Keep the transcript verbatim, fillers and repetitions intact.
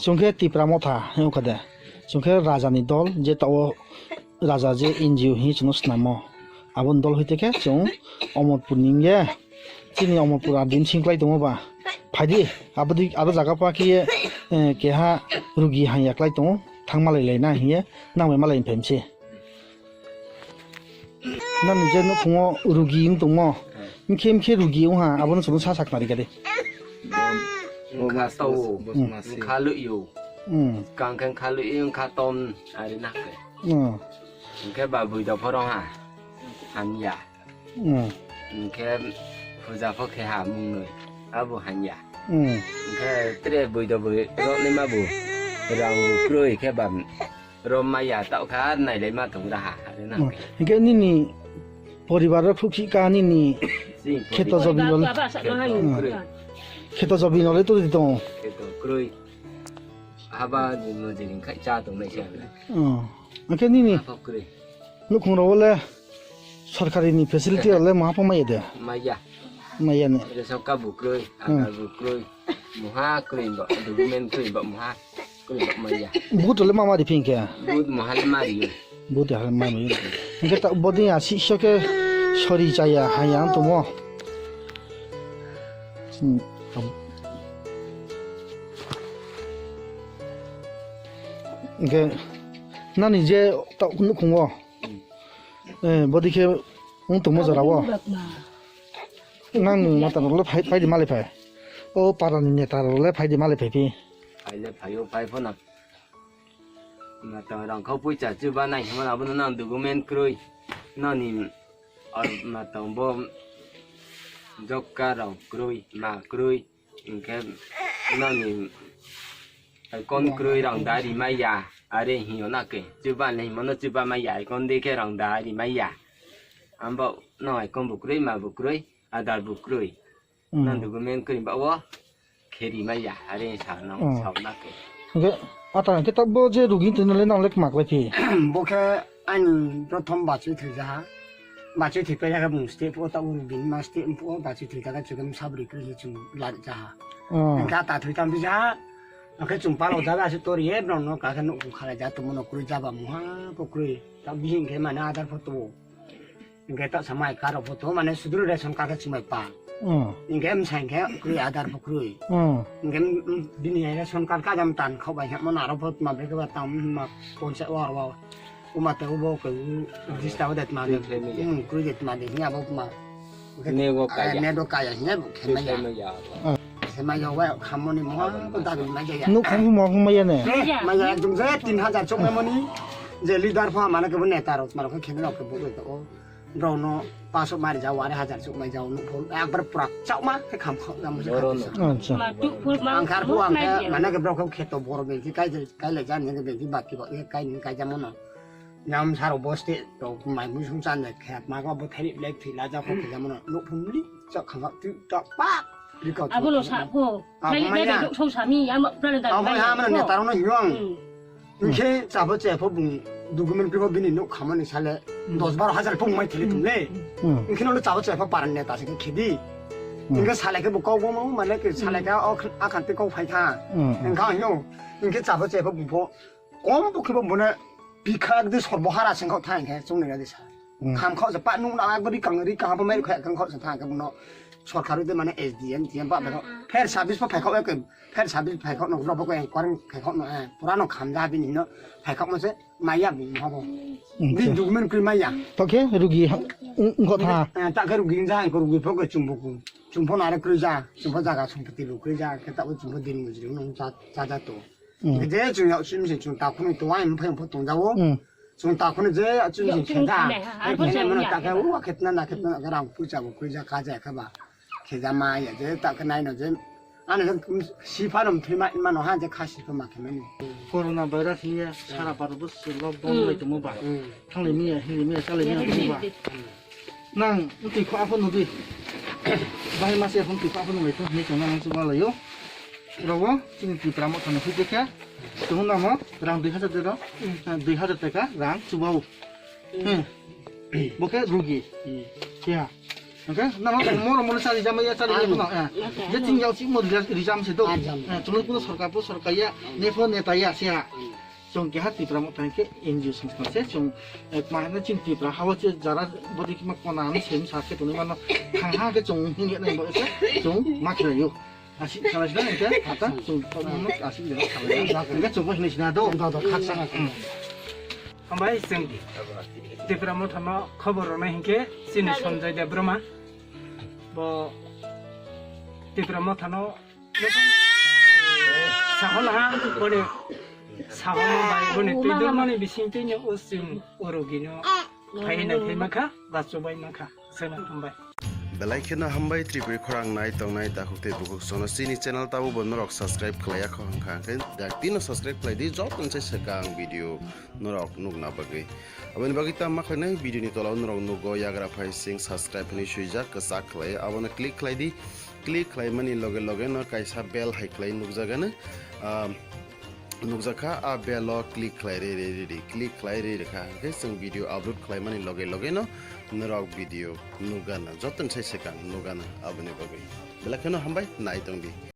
Chwng khe Tipra Motha hwnwi wngkha de. Chwng khe raja ni dol, je tao raja je N G O hwnwi chwngno swnamo. Aboni dol hwite khe chwng Omorpur ni wngya. Chini Omorpur a dimsing klai tongo ba. Phaidi, abodi, abo jaga pa khe, eh, keha rugi hanya klai tongo. Thang malai lai na hiye, nang bai malai phai mse. Nang je nukhungo rugi wng tongmo. Mkhe mkhe rugi wng ha, abono chwngno sa sak nari gade. Bo mas tao. Hmm. Khalu yo. Hmm. Kang kang khalu yo, kha tom ari nak. Hmm. Hingke ba buido phoro ha. Hamya. Hmm. Hingke puja pho khe ha mungnoi. Abo hanya. Hmm. Hingke tre buido bui rok ni ma bu. Rang bu kroi khe ba rom maya tao kha nailai ma tong raha. Ari nak. Hmm. Hingke nini poribar rok khuk si ka nini. Si kheto poribar. Jobi nol. Baba, baba, sa Kheto mahal. Hmm. Kroi. Kheto jobi nol to di tong. Kheto kroi. Haba ni mojing khai cha tong nai se. Hmm. Hingke nini. Apa kroi. Nukhung rok le sorkari ni facility rok le maha pho maya de? Maya. Maya ne. Ration card bo kroi, Hmm. Aadhaar bo kroi, muha kroi ba, document kroi ba, muha kroi ba maya. But le mama di phin khe? But muha le mari. But ha mari. Hingke ta bodi a si so khe sori chaya ha yang tomo. Hmm. Hingke nani je ta nukhung o. Eh, bodi khe wng tongmo jora o. Nang mata rok le phai, phai di malai phai. O para ni neta rok le phai di malai phai phi. Phai le phai o, phai pho na. Mata rang khau puisa chu ba nai hima abono nang document kroi. Nani ar mata bo jokka rok kroi, ma kroi. Hingke nani icon kroi rang da ri maya, are hiyo na ke, chuba le himo no chuba maya, icon de khe rang da ri maya. Ambo no icon bo kroi, ma bo kroi, Aadhaar bo kroi. Hmm. Nang document kroi ba o, khe ri maya, are sa no, Hmm. Sa na ke. Hingke, ata hingke ta bo je rugi tini le nang le kma klai phi? Bo khe ani prothom bachwi thwi jaha. Bachwi thwi paiya khe bung step o ta uru bini ma step o bachwi thwi ta khe chwng sabri khe chwng lari jaha. Oh. Hingkhe ta thwi tam jaha. Hingkhe chwng palo jaga se tori e brong no ka khe nuk khalai ja tongmo no kwrwi jaba muha ko kwrwi. Ta bihing khe mane Aadhaar photo. Hingkhe ta samai karo photo mane sudru ration card khe chwng bai pa. Oh. Hingkhe msai khe kwrwi Aadhaar pho kwrwi. Oh. Hingkhe bini ration card ka jam tan khau bai hemo naro photo ma bre khe ba tam ma poncha war wa. Uma te ubo ke u register o det ma de. Kroi khlai maya. Hmm, kroi det ma de. Ni abo kuma. Ne go kaya. Ne do kaya, ne bo khlai maya. Khlai maya. Khlai maya wa khamoni mo ko dabi ma ya. Nuk kham mo kham maya ne. Maya. Maya ekdom je tin hajar chok mai moni. Je leader pha mane ke bo neta rok maro ke khene rok ke bo to. Bro no paso mari ja wari hajar chok mai ja nuk pho. Ekbar prak chak ma ke kham kham jam je. Boro no. Acha. Ma tu pho ma. Ang khar pho ang ke mane ke bro ko kheto boro be ki kai je kai le jan ne be ki baki ba kai ni kai jam no. Nam saro boste to mai musung chan le khe ma ko bo thari le thila ja ko khe jam no. Nuk phum li chak kham tu tak pa. Ri ko. Abo lo sa pho. Abo thari maya. Be sok sami ya ma pra da. Abo ya ma ne taro no hiwang. Hmm. Hingkhe chabo chepho bung document khe bo bini nuk khamani sale Hmm. dos baro hajar pung mai thili thumle. Hmm. Hingkhe no chabo chepho paran neta se khedi. Hmm. Hingkhe sale khe bo kok bo mane khe sale khe Hmm. O akhan te kok phai tha. Hmm. Hingkha hino. Hingkhe chabo chepho bung pho kom bo khe bo bune bikha de sorbo hara sengkho tha hingkhe chungnai radi sa. Hmm. Kham khao se pa nung na ekbar ri kang ri kang bo mai kha kang khao se tha ke no sorkar de mane S D M T M ba ba. Hmm, hmm. Fair service pa phai khao ke fair service phai khao no ro bo ko inquiry phai khao no, eh, pura no kham ja bini no phai khao mo se maya bu mo bo. Hmm, di sir. Document kri maya. To ke rugi ha, ng-, ngkho tha. Eh, ta ke rugi ja ko rugi pho ko chumbo ko. Chumbo na re kri ja, chumbo jaga sumpati lu kri ja ke ta bo chumbo din mujri no cha cha ja to. Hmm. Je chung yau sim se chung ta khunu to wa im phai pho tong ja wo. Hmm. Chung ta khunu je chung jing khe da. Ai khene mano ta khe u khetna na khetna na rang puja bo khuja kha ja kha ba. Khe ja ma ya je ta khe nai no je. Ano je si pha nom thwi ma mano ha je kha si pha ma khe mani. Corona virus ni sara baro bo lockdown lai tongmo ba. Hmm. Thanglai miya, hinglai miya, chalai miya tongmo ba. Nang twi kho aphano di. Bahai mase aphano twi kho aphano lai to, hinwi tongna nang chuba laio. Rogo chini Tipra Motha no hwite khe. Tong namo rang dui hajar de do. Hmm. Dui hajar taka rang chuba o. Hmm. Bo khe rugi. Hmm. Ya. Hwnkhe nang moro moro chari jama ya chari ya kuno. Je ching yau ching mo rijam se do. Chwng kuno sorkar po sorkar ya, ne pho neta ya se ha. Chwng keha Tipra Motha hwnkhe N G O songstha se chwng, eh, ma hwnwi chini Tipra hao se jara bodi kima kona ani sem sa khe tongwi mano thang ha khe chwng hwnwi nai bo se chwng ma khlai yo. Asi khala sida hwnkhe hata chwng tongmano asi jara khala ya. Hwnkhe chwng bo hwnwi sina do. Do do khaksa. Hambai chwng Tipra Motha no khobor rwnai hwnkhe chini Sanjay Debbarma bo Tipra Motha no Sahola ha boni sahola bai boni twi dormani bising twi no using urugino phai nai phai makha ba chubai makha sena hambai. Belai kheno hambai Tripuri khorang nai tongnai takhuk tei bukhuk sono chini channel tabo bo norok subscribe khlaiya kho hwnkha hwnkhe dakti no subscribe khlai di joto ni sai swkang video norok nukna bagwi. Aboni bagwi tamo khlainai video ni tola o norok nugo yagra phai sing subscribe hinwi swijak kwchak khlai abono click khlai di. Click khlaimani loge loge no kaisa bell hai khlai nukjagano, ah, nukjakha, a bell o click khlai re re re di, click khlai re re kha hwnkhe chwng video upload khlaimani loge loge no norok video nukgana, jotoni sai swkang nukgana aboni bagwi. Belai kheno hambai nai tong di.